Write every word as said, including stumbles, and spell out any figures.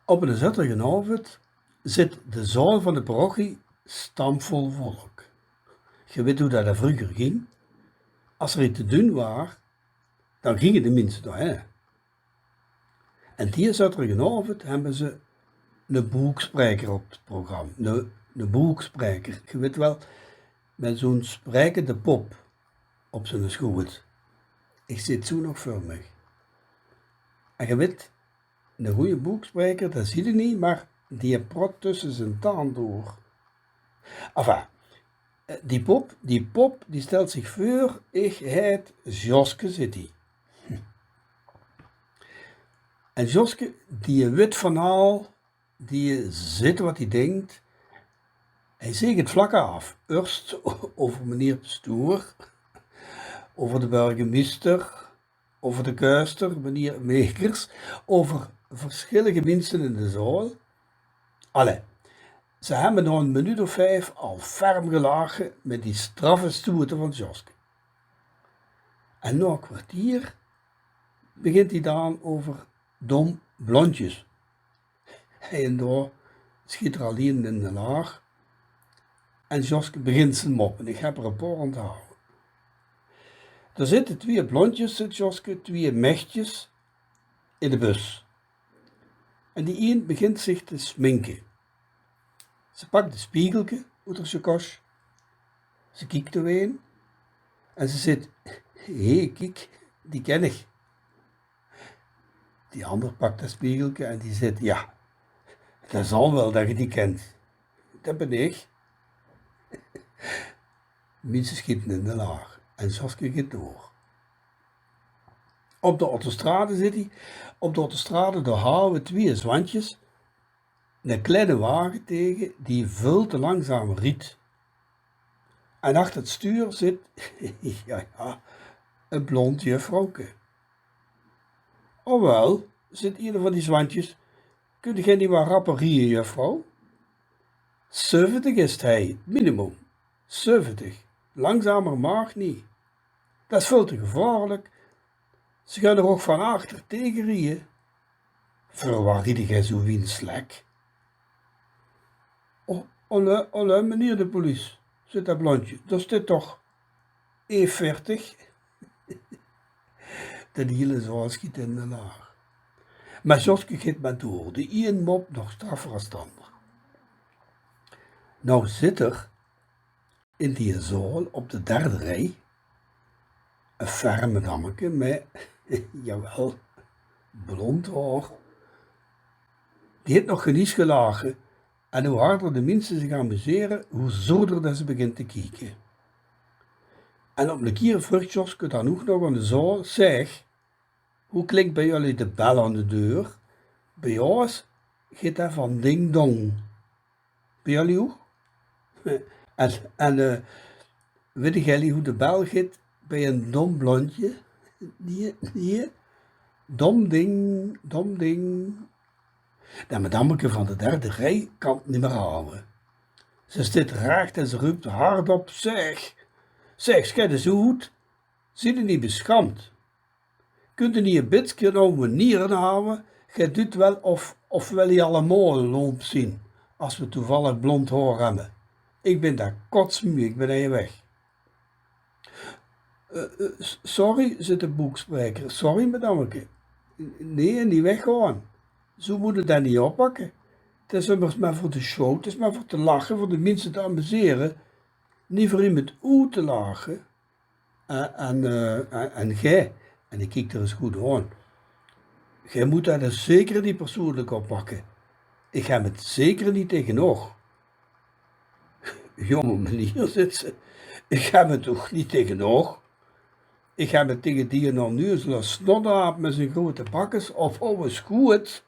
Op 'ne zaoterdigen aovend zit de zaol van de parochie stampvol volk. Ge wit hoe dat vreuger ging. As er get te doen waar, dan ginge de minse dao hin. En die zaoterdigen aovend hebbe ze 'ne boekspraeker op 't program. 'ne, 'ne boekspraeker, ge wit wel, met zoe'n spraekende pop op ziene schoot. Ich zit zoe nog veur mich. En ge wit, 'ne goeie boekspraeker, dat zit 'r nie, maar die prot tösse zien taon door. Enfin, eh, die pop, die pop, die stelt zich veur: "Ich heit Joske," zit die. En Joske, die wit van al, die zit wat die dinkt. Hij zeeg 't vlak af. Eerst over meneer Pastoor, over de burgemeester, over de kuister, meneer Mekers, over verschillende minse in de zaal. Allee, ze hebbe nog 'n minuut of vijf al ferm gelache met die straffe stoete van Joske. En nao 'n kwartier begint hij dan over dom blondjes. Hie en dao schiet er al ien in de laag. En Joske begint zien moppe. Ich heb er 'n paar onthaoje. D'r zitte twieë blondjes, zit Joske, twieë mechtjes in de bus. En die ien begint zich te sminke. Ze pakt 'n spiegelke oet er sjakosh. Ze kiekt d'r in en ze zit: "Hé, kiek, die ken ich." Die ander pakt dat spiegelke en die zit: "Ja, dat zal wel dat ge die kent. Dat ben ich." Minse schiete in de laag en Joske geit door. Op de autostrade zit hij. Op de autostrade, dao hawwe twieë zwantjes 'ne kleine wage tege die veel te langzaam riet. En achter 't stuur zit, ja, ja, 'n blond juffrouwke. "O wel," zit ien van die zwantjes, "kunt ge nie wat rapper rieje, juffrouw? Zeventig is 't hie, minimum. Zeventig. Langzamer maag nie. Dat is veel te gevaarlijk. Ze gaon er ouk van achter tege rieje." "Veur wat riede ge zoe wie 'n slek?" "O, allee, allee, meneer de polies," zit dat blondje, "dao steit toch E veertig." Dat hiele zaal schiet in de laag. Maar Joske geit maar door, de ien mop nog straffer as 't ander. Nou zit er in die zaal op de derde rij 'n ferm madammeke met, jawel, blond haor. Die het nog genies gelache. En hoe harder de minse zich amusere, hoe zoerder dat ze begint te kieke. En op 'ne kier vreugt Joske dan ouk nog aan de zaal: "Zeg, hoe klinkt bij jullie de bel aan de deur?" "Bij ós geit dat van ding dong." "Bij jullie ouk?" "En, en, eh, wit jullie hoe de bel geit bij 'n dom blondje?" "Nee, nee." "Dom ding, dom ding." Dat madammeke van de derde rij kan 't niet meer hawwe. Ze steit recht en ze ruupt hardop: "Zeg, zeg, schei 's oet. Ziede niet beschaamd? Kunde niet 'n bitske over manieren hawwe? Ge duut wel of, of wel die allemaol lomp zien, as we toevallig blond haor hebbe. Ik bin dat kotsmue, ik bin hie weg." "Eh, eh, s-, sorry," zit de boekspraeker. "Sorry, madammeke. N-, nee, niet weggaon. Zoe moet 't dan niet oppakke. 't Is ummers maar veur de show, 't is maar veur te lache, veur de minse te amusere. Niet veur iemes oet te lache. En, en, eh, en, en ge," en ik kiek er eens goed aan, "ge moet dat dus zeker niet persoonlijk oppakke. Ik heb 't zeker niet tegen och." "Jonge meneer," zit ze, "ik heb 't toch niet tegen och. Ik heb 't tegen die onnuzele snodaap met zien grote bakkes of ouwe schoet.